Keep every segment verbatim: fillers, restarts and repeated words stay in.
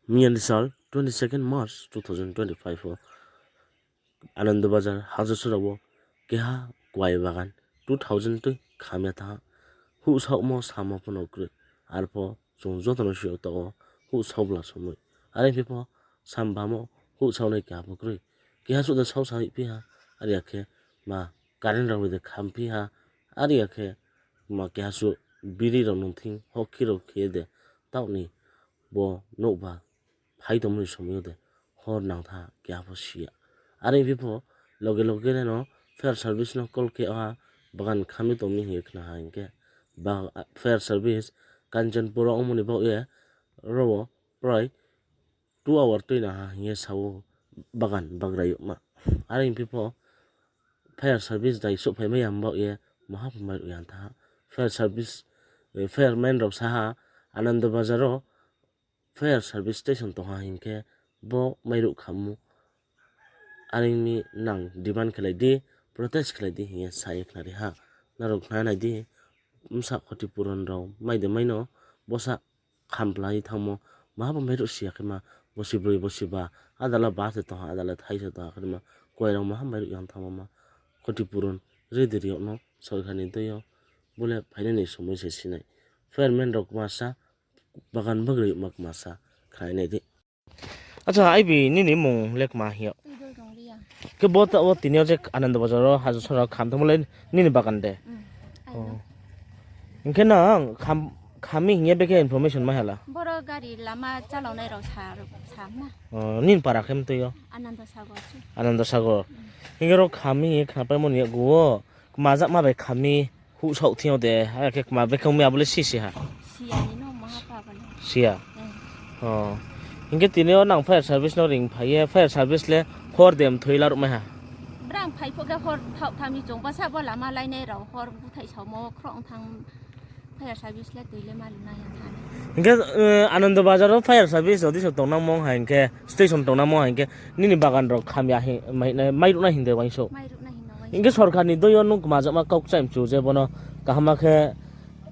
Miyani sal twenty second March two thousand twenty five wo Anandabazar Hajasora wo keha kuai bagan two thousand tui khamya thanng ha. Houhsaohmo samo pho no kroi. Arpho chung joto no siyao taoh wo houhsao bla somoi. Are phi pho sambamo houhsaonai keha pho kroi. Keha suh de saosa hoihphi ha, are ya khe ma current rao bai de khamphi ha, are ya khe ma keha suh biri rao nung thing hokkhi rao khe de taoh ni bo nouhba phai tongmo ni somoi yo de hor nangtha keha pho si ya. Are phi pho loge loge no fire service no call khe ha, bagan khamye tong mi hing ye khna ha hing khe, fire service Kanchanpur wo ongmo ni baoh ye ro wo prai two hour tui nang ha hing ye sa ou bagan bagrai yagma. Are phi pho fire service dai souhphai mai ya baoh ye maha pho mairuh ya tha ha. Fire service, fireman rao sa ha, Anandabazar wo fire service station tong ha hing khe bo mairuh khammo. Are mi nang demand khelai di, protest khelai di hing ye sa ye khnari ha. Nrao khna nai di, bsa khoti puron rao mai de mai no, bosa khampla ye thanngmo, maha bo mairuh si ya khe ma, bosi broi bosi ba, adala ba se tong ha, adala thai se tong ha, khe ma, kuai rao maha mairuh ya thanngmo ma, khoti puron ri de ri yag no sorkar ni dei yo, bo le phainai ni somoi se si nai. Fireman rao kma sa, bagan bagrai ma kma sa, khnai nai di. Acha, aibi nini mmung le kma hing yo? Khe bo ta wo tini yo je Anandabazar wo Hajasora wo kham thanngmo le nini bagan de? Hing khe nang kham, kham mi hing ye bekhe information mai ha la? Boro gari lama chalaonai rao sa, sa na. Nini para khe mtui yo? Anandasagor. Hing khe ro kham mi hing ye khnapaimo ni yakgu wo kma jakma bai kham mi houhsaoh thing yo de, akhe kma bekhe ong mi abo le si si ha? Si ya. Hing khe tini yo nang fire service no ring phai ye, fire service le hor de mthoi laruh mai ha? Brang phai pho khe hor thaoh thanng mi chung bsa bo lama lainai rao hor búthaih saomo khroh ong thanng fire service le tui le ma lu nai ya tha. Hing khe, Anandabazar wo fire service jodi se tongnangmo ha hing khe, station tongnangmo ha hing khe, nini bagan rao kham ya hing, mairuh nai hing de uaingsouh? Hing khe sorkar ni dei yo nung kma jakma kau kchai mchu je bono kaham khe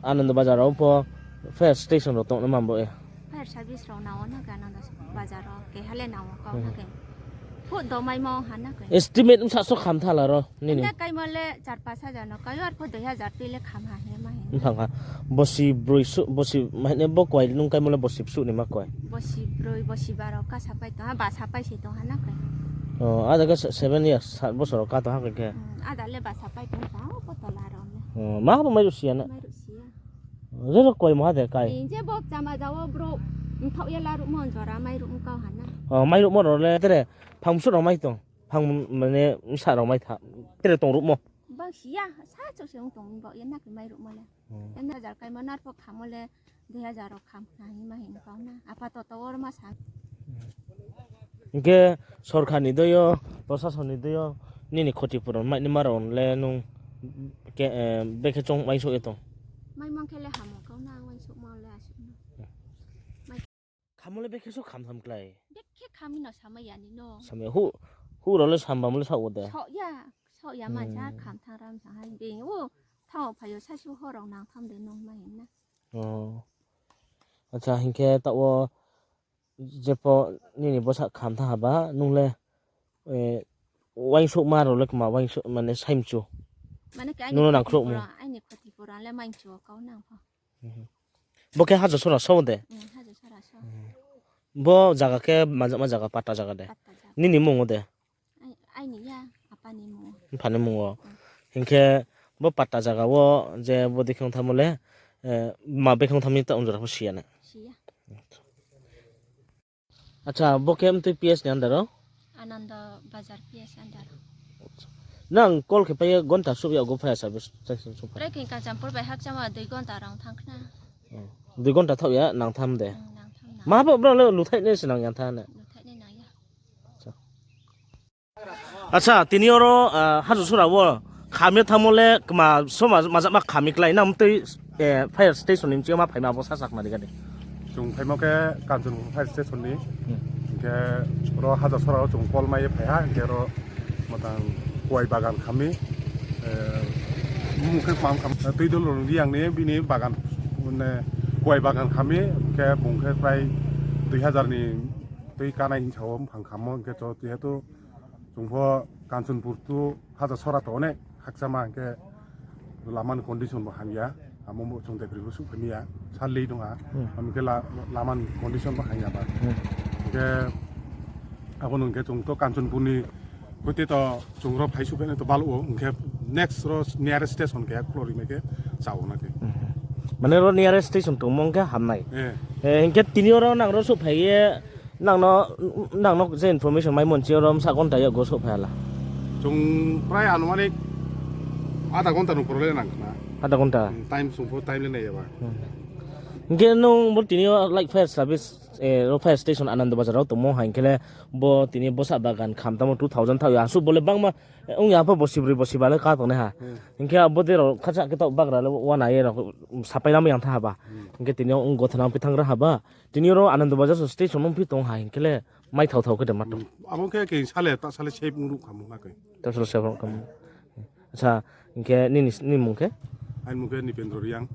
Anandabazar wo pho fire station rao tongnaima bo ye. Fire service rao nang ou na khe Anandabazar wo keha le nang ou kau na khe. Phuh domaimo ha na khe. Estimate bsa so kham tha la ro nini? Kaimo le char pash hajar no kai ou, arpho dui hajar tui le kham ha hing ye ma hing. Mphang ha. Bosi broi suh, bosi, ma hing ne bo kuai nung kaimo le bosi bsuh ni ma kuai? Bosi broi, bosi ba rao ka sapai tong ha, ba sapai se tong ha na khe. Ada khe seven years, sat bosor rao ka tong ha khe. Ada le ba sapai tong ha, bo tola rao le. Ma bo mairuh si ya na? Mairuh si ya. Je ro kuai mo ha de kai? Je bo chama ja wo brouh mthaoh ye laruhmo jora mairuh mkau ha na. Mairuhmo rao le tre phang bsuh rao mai tong, phang mane bsa rao mai tha, tre tongruhmo? Bang si ya, sa chouh se ong tong baoh ye na khe mairuhmo le. Hajar kaimo no arpho khamo le dui hajar rao kham khna hing ma hing kau na. Apa toto wo ma sa. Hing khe sorkar ni dei yo, prosason ni dei yo, nini khoti puron mainaima rao le nung bekhe choung uaingsouh ye tong? Maimang khe le hamo kau na, uaingsouhmo le asuh no. Khamo le bekhe so kham tham klái? Bekhe kham mi no samai ya ni no. Samai ya. Houh rao le sambamo le saoh wo de? Saoh ya, saoh ya ma ja kham thanng ram sa ha. Being o thanng phai yo saisu hor rao nang tham de nung ma hing na. Acha, hing khe taoh wo jepho nini bsa kham thanng ha ba nung le uaingsouhma rao le kma uaingsouh mane saimchu? Nung no nangkhruhmo? Aini khoti puron le maimchu kau nang pho. Bo khe Hajasora so de? Bo zaga khe majakma zaga, patta zaga de? Nini mmung wo de? Mpha ni mmung wo. Hing khe bo patta zaga wo je bo dei khe ong thanngmo le, ma bekhe ong thanng mi taoh ong jora pho si ya na? Acha, bo khe mtui P S ni under wo? Nang call khe pai ye gonta suh yakgu fire service station suh phai? Kanchanpur bai hakchama dui gonta rao thanng khna. Dui gonta thaoh ya nang tham de? Ma bo brao le luthaihnai se nang ya tha ne? Acha, tini oro Hajasora wo kham ye thanngmo le kma so majakma kham mi klái nang mtui fire station ni bsing yo ma phaima abo sasa khna ri ga di. Chung phaimo khe Kanchanpur fire station ni. Hing khe ro Hajasora wo chung call mai ye phai ha, hing khe ro matang kuai bagan kham mi, mmung khe kmam kham, Tuidol Rong Reang ni bini bagan, kuai bagan kham mi, hing khe bung khe prai Dui hazar ni tui kanai hing sao mphang khammo hing khe cho, jehetu chung pho Kanchanpur to Hajasora to onek hakchama hing khe lama ni condition bo hamya, amo bo chung debri bo suhphai ya, sal le tong ha, amo khe la-, lama ni condition bo hamya ba. Hing khe abo no hing khe chung to Kanchanpur ni hoite to chung ro phai suhphai nai to baluh wo, hing khe next ro nearest station khe khlori mai khe chao na khe. Mane ro nearest station tongmo hing khe hamnai. Hing khe tini oro nang ro suhphai ye nang no, nang no je information mai monchi oro bsa ghonta yago suhphai ha la. Chung prai anumanik adha ghonta no pore le nang khna. Adha ghonta? Time chung pho time le nai ya ba. Hing khe nung bo tini yo like fire service, ro fire station Anando Bazar wo tongmo hai hing khe le bo tini bsa bagan kham tamo two thousand thaoh ya, asuh bo le bangma ong ya pho, bosi broi bosi ba le ka tongnai ha. Hing khe abo dei rao khacha khe taoh bagra le uana ye rao sapai lamai yang tha ha ba. Hing khe tini yo ong gothanang phi thanng ra ha ba. Tini oro Anando Bazar so station ongphi tong ha hing khe le mai thao thao khe de ma tong. Abo khe khe sale ta sale sep ong ruh kha mung na khe. Ta sale sep ong ruh kha mung. Acha, hing khe nini, nini mung khe? Aini mung khe Nipendro Reang.